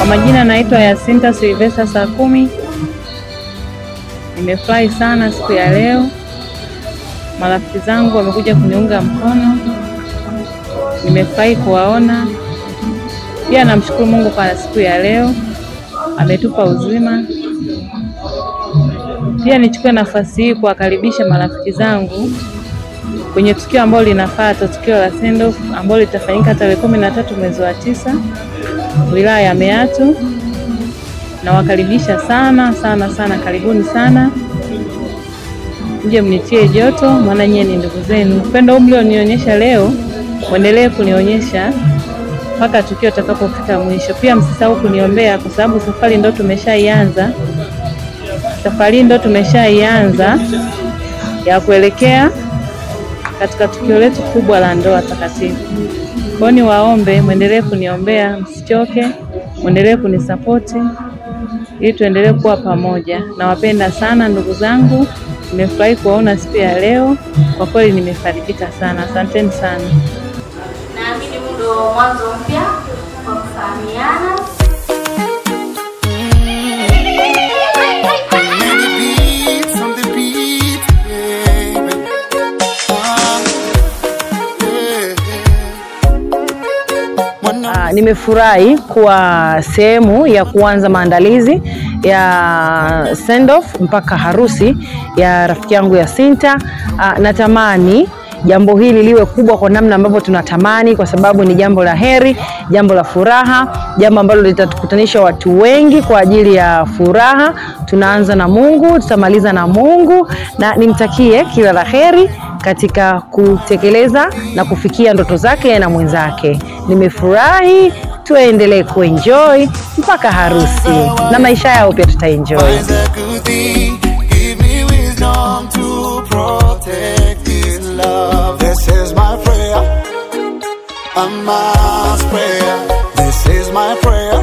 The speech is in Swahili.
Majina naitwa Yasinta Silvester Sakumi. Nimefurahi sana siku ya leo. Marafiki zangu wamekuja kuniunga mkono. Nimefurahi kuwaona. Pia namshukuru Mungu kwa siku ya leo. Ametupa uzima. Pia nichukue nafasi hii kuwakaribisha marafiki zangu kwenye tukio ambalo linafuata, tukio la send off ambalo litafanyika tarehe 13 mwezi wa 9 wilaya ya Meatu. Nawakaribisha sana sana sana, karibuni sana. Mje mnitie joto, maana nyie ni ndugu zenu. Upendo huu mlionionyesha leo, muendelee kunionyesha mpaka tukio litakapofika mwisho. Pia msisahau kuniombea kwa sababu safari ndo tumeshaianza. Safari ndo tumeshaianza ya kuelekea katika tukio letu kubwa la ndoa takatifu. Kwa hiyo niwaombe muendelee kuniombea, msichoke, muendelee kunisapoti ili tuendelee kuwa pamoja. Nawapenda sana ndugu zangu. Nimefurahi kuwaona siku ya leo. Kwa kweli nimefarijika sana. Asanteni sana. Naamini huu ndo mwanzo mpya kwa kufahamiana. Nimefurahi kuwa sehemu ya kuanza maandalizi ya send off mpaka harusi ya rafiki yangu Yasinta. Natamani jambo hili liwe kubwa kwa namna ambavyo tunatamani, kwa sababu ni jambo la heri, jambo la furaha, jambo ambalo litatukutanisha watu wengi kwa ajili ya furaha. Tunaanza na Mungu, tutamaliza na Mungu, na nimtakie kila la heri katika kutekeleza na kufikia ndoto zake na mwenzake. Nimefurahi, tuendelee kuenjoy mpaka harusi na maisha yao pia tutaenjoy. This is my prayer, a mass prayer. This is my prayer.